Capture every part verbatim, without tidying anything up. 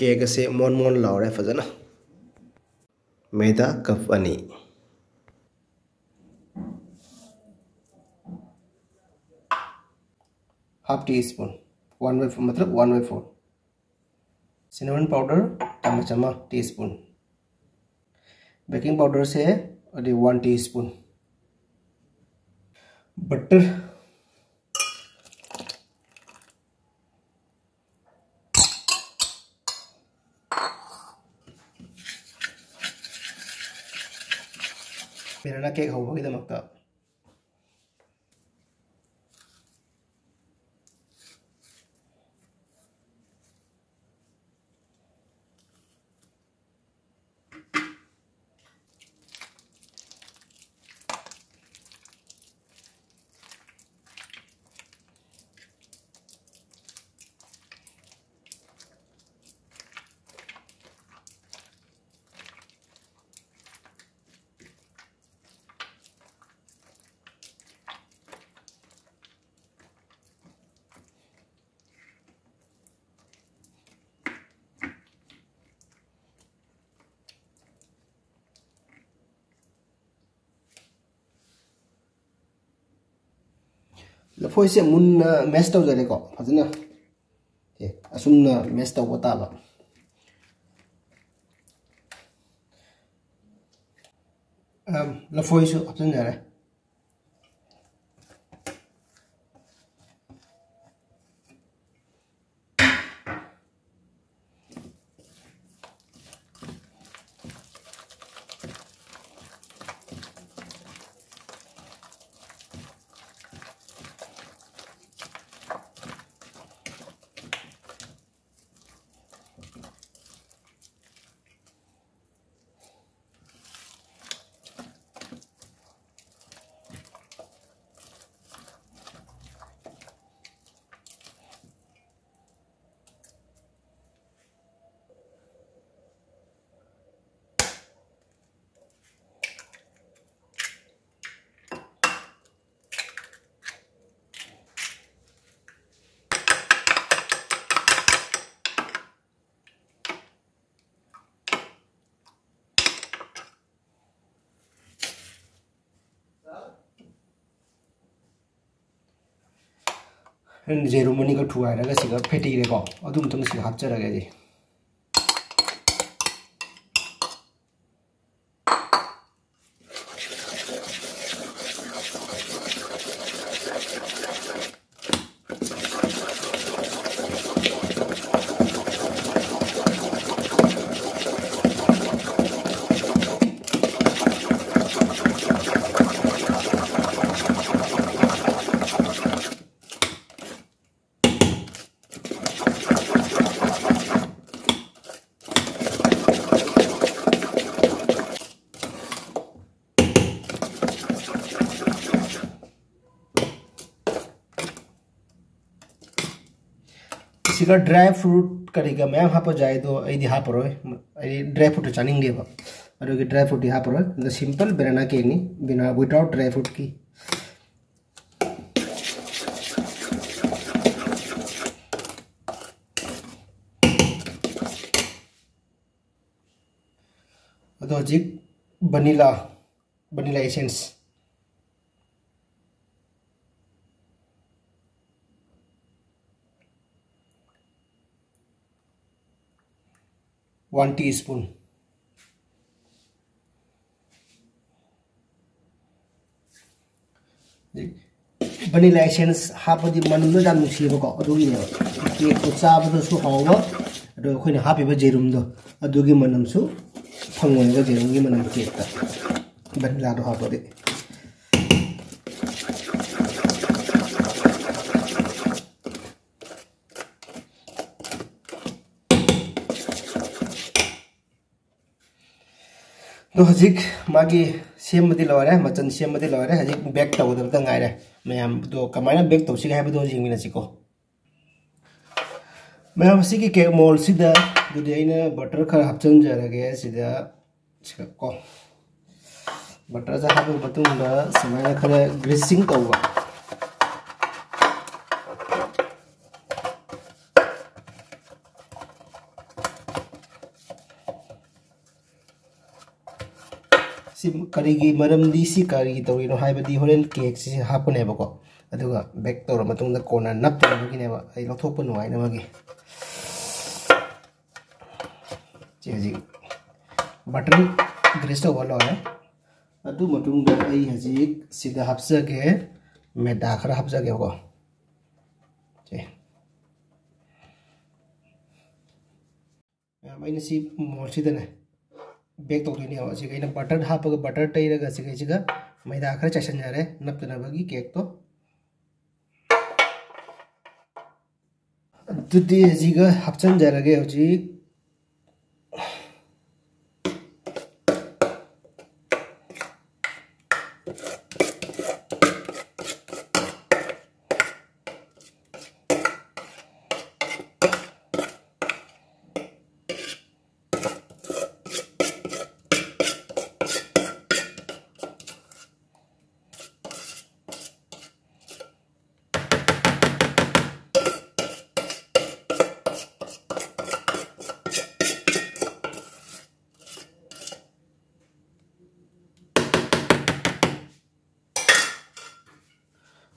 Cake ꯑꯁꯦ ꯃꯣꯟ ꯃꯣꯟ ꯂꯥꯎꯔꯦ ꯐꯖꯅ꯫ ꯃꯩꯗꯥ ꯀꯞ ꯑꯅꯤ꯫ Half teaspoon, one by four, मतलब one by four꯫ Cinnamon powder चम्मच ꯑꯃ, teaspoon꯫ Baking powder ꯁꯦ ꯑꯗꯨꯗꯤ one teaspoon꯫ Butter ꯃꯤꯔꯅ ꯀꯦꯛ ꯍꯧꯕꯒꯤꯗꯃꯛꯇ꯫ ꯂꯐꯣꯏꯁꯦ ꯃꯨꯟꯅ mash ꯇꯧꯖꯔꯦꯀꯣ, ꯐꯖꯅ꯫ ꯑꯦ, ꯑꯁꯨꯝꯅ mash ꯇꯧꯕ ꯇꯥꯕ꯫ ꯑꯝ, ꯂꯐꯣꯏꯁꯨ ꯍꯥꯞꯆꯤꯟꯖꯔꯦ꯫ ꯌꯦꯔꯨꯝ ꯑꯅꯤꯒ ꯊꯨꯒꯥꯏꯔꯒ ꯁꯤꯒ ꯐꯦꯠꯇꯤꯔꯦꯀꯣ꯫ ꯑꯗꯨ ꯃꯇꯨꯡꯗ ꯁꯤꯒ ꯍꯥꯞꯆꯔꯒꯦ ꯑꯩ꯫ ꯁꯤꯒ ꯗ꯭ꯔꯥꯏ ꯐ꯭ꯔꯨꯠ ꯀꯔꯤꯒ ꯃꯌꯥꯝ ꯍꯥꯞꯄꯁꯨ ꯌꯥꯏ, ꯑꯗꯣ ꯑꯩꯗꯤ ꯍꯥꯞꯄꯔꯣꯏ꯫ ꯑꯩꯗꯤ ꯗ꯭ꯔꯥꯏ ꯐ꯭ꯔꯨꯠꯇꯣ ꯆꯥꯅꯤꯡꯗꯦꯕ, ꯑꯗꯨꯒꯤ ꯗ꯭ꯔꯥꯏ ꯐ꯭ꯔꯨꯠꯇꯤ ꯍꯥꯞꯄꯔꯣꯏ꯫ ꯑꯗ ꯁꯤꯝꯄꯜ ꯕꯦꯅꯥꯅꯥ ꯀꯦꯛꯅꯤ, ꯕꯤꯅꯥ, ꯋꯤꯗꯥꯎꯠ ꯗ꯭ꯔꯥꯏ ꯐ꯭ꯔꯨꯠꯀꯤ꯫ ꯑꯗꯣ ꯍꯧꯖꯤꯛ vanilla, vanilla essence. One teaspoon꯫ Vanilla essence ꯍꯥꯞꯄꯗꯤ ꯃꯅꯝꯗꯣ ꯌꯥꯝ ꯅꯨꯡꯁꯤꯌꯦꯕꯀꯣ, ꯑꯗꯨꯒꯤꯅꯦꯕ꯫ ꯀꯦꯛꯇꯣ ꯆꯥꯕꯗꯁꯨ ꯍꯥꯎꯕ, ꯑꯗꯣ ꯑꯩꯈꯣꯏꯅ ꯍꯥꯞꯄꯤꯕ ꯌꯦꯔꯨꯝꯗꯣ, ꯑꯗꯨꯒꯤ ꯃꯅꯝꯁꯨ ꯐꯪꯉꯣꯏꯕ, ꯌꯦꯔꯨꯝꯒꯤ ꯃꯅꯝ ꯀꯦꯛꯇ, ꯚꯅꯤꯂꯥꯗꯣ ꯍꯥꯞꯄꯗꯤ꯫ ꯑꯗꯣ ꯍꯧꯖꯤꯛ ꯃꯥꯒꯤ ꯁꯦꯝꯕꯗꯤ ꯂꯣꯏꯔꯦ, ꯃꯆꯜ ꯁꯦꯝꯕꯗꯤ ꯂꯣꯏꯔꯦ꯫ ꯍꯧꯖꯤꯛ ꯕꯦꯛ ꯇꯧꯒꯗꯕꯗ ꯉꯥꯏꯔꯦ꯫ ꯃꯌꯥꯝꯗꯣ ꯀꯃꯥꯏꯅ ꯕꯦꯛ ꯇꯧꯁꯤꯒꯦ ꯍꯥꯏꯕꯗꯣ ꯌꯦꯡꯃꯤꯟꯅꯁꯤꯀꯣ꯫ ꯃꯌꯥꯝ, ꯑꯁꯤꯒꯤ ꯀꯦꯛ ꯃꯣꯜꯁꯤꯗ ꯑꯗꯨꯗꯤ ꯑꯩꯅ ꯕꯇꯔ ꯈꯔ ꯍꯥꯞꯆꯤꯟꯖꯔꯒꯦ ꯁꯤꯗ꯫ ꯁꯤꯗ ꯀꯣ, ꯕꯇꯔꯁꯦ ꯍꯥꯞꯄ ꯃꯇꯨꯡꯗ ꯁꯨꯃꯥꯏꯅ ꯈꯔ ꯒ꯭ꯔꯤꯁꯤꯡ ꯇꯧꯕ꯫ ꯁꯤ ꯀꯔꯤꯒꯤ ꯃꯔꯝꯗꯤ ꯁꯤ ꯀꯔꯤꯒꯤ ꯇꯧꯔꯤꯅꯣ ꯍꯥꯏꯕꯗꯤ ꯍꯣꯔꯦꯟ ꯀꯦꯛꯁꯤ ꯍꯥꯞꯄꯅꯦꯕꯀꯣ, ꯑꯗꯨꯒ ꯕꯦꯛ ꯇꯧꯔ ꯃꯇꯨꯡꯗ ꯀꯣꯟꯅ ꯅꯞꯇꯅꯕꯒꯤꯅꯦꯕ, ꯑꯩ ꯂꯧꯊꯣꯛꯄ ꯅꯨꯡꯉꯥꯏꯅꯕꯒꯤ꯫ ꯁꯤ ꯍꯧꯖꯤꯛ ꯕꯇꯔ ꯒ꯭ꯔꯤꯁ ꯇꯧꯕ ꯂꯣꯏꯔꯦ꯫ ꯑꯗꯨ ꯃꯇꯨꯡꯗ ꯑꯩ ꯍꯧꯖꯤꯛ ꯁꯤꯗ ꯍꯥꯞꯆꯒꯦ, ꯃꯦꯗꯥ ꯈꯔ ꯍꯥꯞꯆꯒꯦꯕꯀꯣ꯫ ꯁꯦ꯫ ꯃꯌꯥꯝ, ꯑꯩꯅ ꯁꯤ ꯃꯣꯜꯁꯤꯗꯅꯦ ꯕꯦꯛ ꯇꯧꯗꯣꯏꯅꯦꯕ꯫ ꯁꯤꯒ ꯑꯩꯅ ꯕꯇꯔ ꯍꯥꯞꯄꯒ, ꯕꯇꯔ ꯇꯩꯔꯒ ꯁꯤꯒꯩꯁꯤꯒ ꯃꯩꯗꯥ ꯈꯔ ꯆꯥꯏꯁꯟꯖꯔꯦ ꯅꯞꯇꯅꯕꯒꯤ ꯀꯦꯛꯇꯣ꯫ ꯑꯗꯨꯗꯤ ꯁꯤꯒ ꯍꯥꯞꯆꯤꯟꯖꯔꯒꯦ ꯍꯧꯖꯤꯛ꯫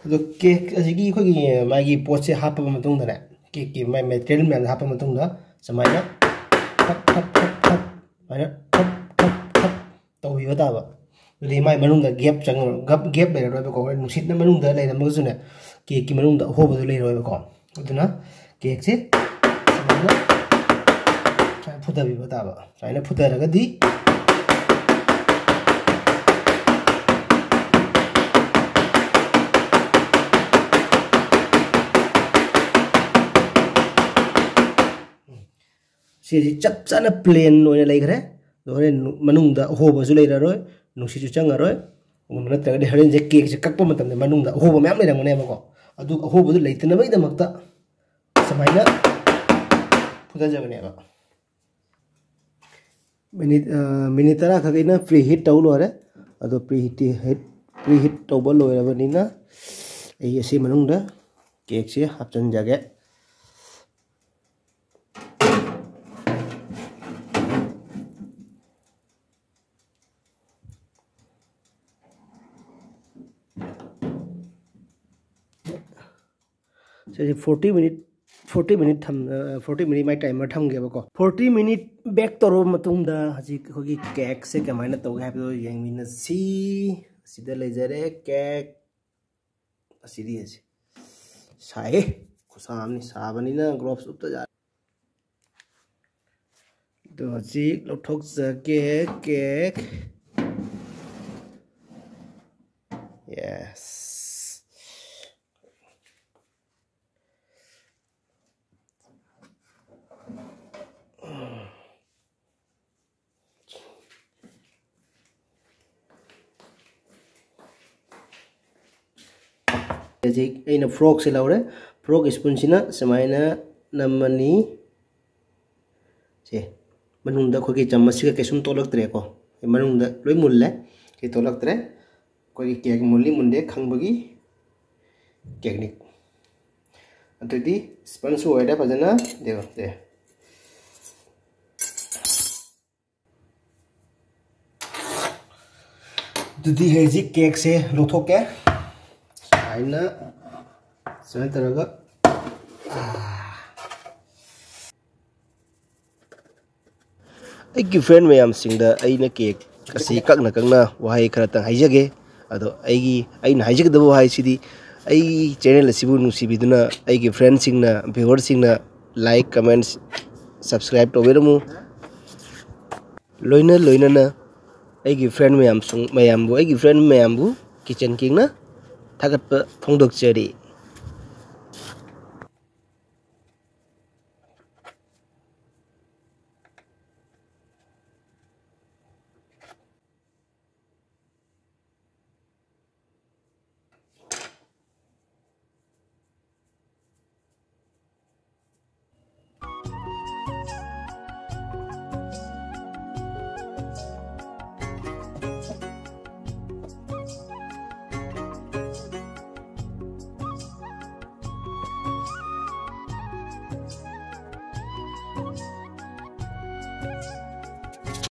ꯑꯗꯣ ꯀꯦꯛ ꯑꯁꯤꯒꯤ ꯑꯩꯈꯣꯏꯒꯤ ꯃꯥꯒꯤ ꯄꯣꯠꯁꯦ ꯍꯥꯞꯄꯕ ꯃꯇꯨꯡꯗꯅꯦ, ꯀꯦꯛꯀꯤ ꯃꯥꯏ ꯃꯦꯇꯔꯤꯌꯦꯜ ꯃꯌꯥꯝꯁꯦ ꯍꯥꯞꯄ ꯃꯇꯨꯡꯗ ꯁꯨꯃꯥꯏꯅ ꯐꯠ ꯐꯠ ꯐꯠ ꯐꯠ, ꯁꯨꯃꯥꯏꯅ ꯐꯠ ꯐꯠ ꯐꯠ ꯇꯧꯕꯤꯕ ꯇꯥꯕ꯫ ꯑꯗꯨꯗꯤ ꯃꯥꯏ ꯃꯅꯨꯡꯗ ꯒꯦꯞ ꯆꯪꯉ-, ꯒꯞ-, ꯒꯦꯞ ꯂꯩꯔꯔꯣꯏꯕꯀꯣ꯫ ꯍꯣꯔꯦꯟ ꯅꯨꯡꯁꯤꯠꯅ ꯃꯅꯨꯡꯗ ꯂꯩꯔꯝꯃꯒꯁꯨꯅꯦ, ꯀꯦꯛꯀꯤ ꯃꯅꯨꯡꯗ ꯑꯍꯣꯕꯗꯨ ꯂꯩꯔꯣꯏꯕꯀꯣ꯫ ꯑꯗꯨꯅ ꯀꯦꯛꯁꯦ ꯁꯨꯃꯥꯏꯅ ꯁꯨꯃꯥꯏꯅ ꯐꯨꯊꯕꯤꯕ ꯇꯥꯕ꯫ ꯁꯨꯃꯥꯏꯅ ꯐꯨꯊꯔꯒꯗꯤ ꯁꯤꯁꯤ ꯆꯞ ꯆꯥꯅ ꯄ꯭ꯂꯦꯟ ꯑꯣꯏꯅ ꯂꯩꯈ꯭ꯔꯦ꯫ ꯑꯗꯣ ꯍꯣꯔꯦꯟ ꯅꯨ-, ꯃꯅꯨꯡꯗ ꯑꯍꯣꯕꯁꯨ ꯂꯩꯔꯔꯣꯏ, ꯅꯨꯡꯁꯤꯠꯁꯨ ꯆꯪꯉꯔꯣꯏ꯫ ꯑꯗꯨ ꯅꯠꯇ꯭ꯔꯒꯗꯤ ꯍꯣꯔꯦꯟꯁꯦ ꯀꯦꯛꯁꯦ ꯀꯛꯄ ꯃꯇꯝꯗ ꯃꯅꯨꯡꯗ ꯑꯍꯣꯕ ꯃꯌꯥꯝ ꯂꯩꯔꯝꯒꯅꯦꯕꯀꯣ꯫ ꯑꯗꯨ ꯑꯍꯣꯕꯗꯨ ꯂꯩꯇꯅꯕꯒꯤꯗꯃꯛꯇ ꯁꯨꯃꯥꯏꯅ ꯐꯨꯊꯖꯕꯅꯦꯕ꯫ ꯃꯤꯅꯤꯠ, ꯑ, ꯃꯤꯅꯤꯠ ꯇꯔꯥ ꯈꯛ ꯑꯩꯅ ꯄ꯭ꯔꯤ ꯍꯤꯠ ꯇꯧ ꯂꯣꯏꯔꯦ꯫ ꯑꯗꯣ ꯄ꯭ꯔꯤ ꯍꯤꯠꯇꯤ ꯍꯤꯠ, ꯄ꯭ꯔꯤ ꯍꯤꯠ ꯇꯧꯕ ꯂꯣꯏꯔꯕꯅꯤꯅ ꯑꯩ ꯑꯁꯤ ꯃꯅꯨꯡꯗ ꯀꯦꯛꯁꯦ ꯍꯥꯞꯆꯤꯟꯖꯒꯦ꯫ ꯁꯤꯁꯦ forty minute, forty minute ꯊꯝ forty minute ꯃꯥꯏ timer ꯊꯝꯒꯦꯕꯀꯣ꯫ Forty minute bake ꯇꯧꯔꯕ ꯃꯇꯨꯡꯗ ꯍꯧꯖꯤꯛ ꯑꯩꯈꯣꯏꯒꯤ cakeꯁꯦ ꯀꯃꯥꯏꯅ ꯇꯧꯒꯦ ꯍꯥꯏꯕꯗꯣ ꯌꯦꯡꯃꯤꯟꯅꯁꯤ꯫ ꯑꯁꯤꯗ ꯂꯩꯖꯔꯦ cake꯫ ꯑꯁꯤꯗꯤ ꯑꯁꯤ ꯁꯥꯏꯍꯦ꯫ ꯈꯨꯁꯥ ꯑꯃꯅꯤ꯫ ꯁꯥꯕꯅꯤꯅ gloves ꯎꯞꯇ ꯌꯥꯔꯦ꯫ ꯑꯗꯣ ꯍꯧꯖꯤꯛ ꯂꯧꯊꯣꯛꯆꯒꯦ cake꯫ Yes꯫ ꯍꯧꯖꯤꯛ ꯑꯩꯅ forkꯁꯦ ꯂꯧꯔꯦ꯫ Fork spoonꯁꯤꯅ ꯁꯨꯃꯥꯏꯅ ꯅꯝꯃꯅꯤ꯫ ꯁꯦ, ꯃꯅꯨꯡꯗ ꯑꯩꯈꯣꯏꯒꯤ ꯆꯥꯃꯁꯁꯤꯒ ꯀꯩꯁꯨꯝ ꯇꯣꯠꯂꯛꯇ꯭ꯔꯦꯀꯣ꯫ ꯃꯅꯨꯡꯗ ꯂꯣꯏ ꯃꯨꯜꯂꯦ꯫ ꯁꯤ ꯇꯣꯠꯂꯛꯇ꯭ꯔꯦ꯫ ꯑꯩꯈꯣꯏꯒꯤ cake ꯃꯨꯜꯂꯤ ꯃꯨꯟꯗꯦ ꯈꯪꯕꯒꯤ technique꯫ ꯑꯗꯨꯗꯤ sponge ꯑꯣꯏꯔꯦ ꯐꯖꯅ꯫ ꯌꯦꯡꯉꯣ, ꯁꯦ꯫ ꯑꯗꯨꯗꯤ ꯍꯧꯖꯤꯛ cakeꯁꯦ ꯂꯧꯊꯣꯛꯀꯦ꯫ ꯁꯨꯃꯥꯏꯅ, ꯁꯨꯃꯥꯏꯅ ꯇꯧꯔꯒ, ꯑꯥ꯫ ꯑꯩꯒꯤ friend ꯃꯌꯥꯝꯁꯤꯡꯗ ꯑꯩꯅ cake ꯑꯁꯤ ꯀꯛꯅ ꯀꯛꯅ ꯋꯥꯍꯩ ꯈꯔꯇꯪ ꯍꯥꯏꯖꯒꯦ꯫ ꯑꯗꯣ ꯑꯩꯒꯤ, ꯑꯩꯅ ꯍꯥꯏꯖꯒꯗꯕ ꯋꯥꯍꯩꯁꯤꯗꯤ, ꯑꯩꯒꯤ channel ꯑꯁꯤꯕꯨ ꯅꯨꯡꯁꯤꯕꯤꯗꯨꯅ ꯑꯩꯒꯤ friendꯁꯤꯡꯅ, viewerꯁꯤꯡꯅ like, comments, subscribe ꯇꯧꯕꯤꯔꯝꯃꯨ꯫ ꯂꯣꯏꯅ ꯂꯣꯏꯅꯅ ꯑꯩꯒꯤ friend ꯃꯌꯥꯝꯁꯨ, ꯃꯌꯥꯝꯕꯨ, ꯑꯩꯒꯤ friend ꯃꯌꯥꯝꯕꯨ kitchen cakeꯅ ꯊꯥꯒꯠꯄ ꯐꯣꯡꯗꯣꯛꯆꯔꯤ꯫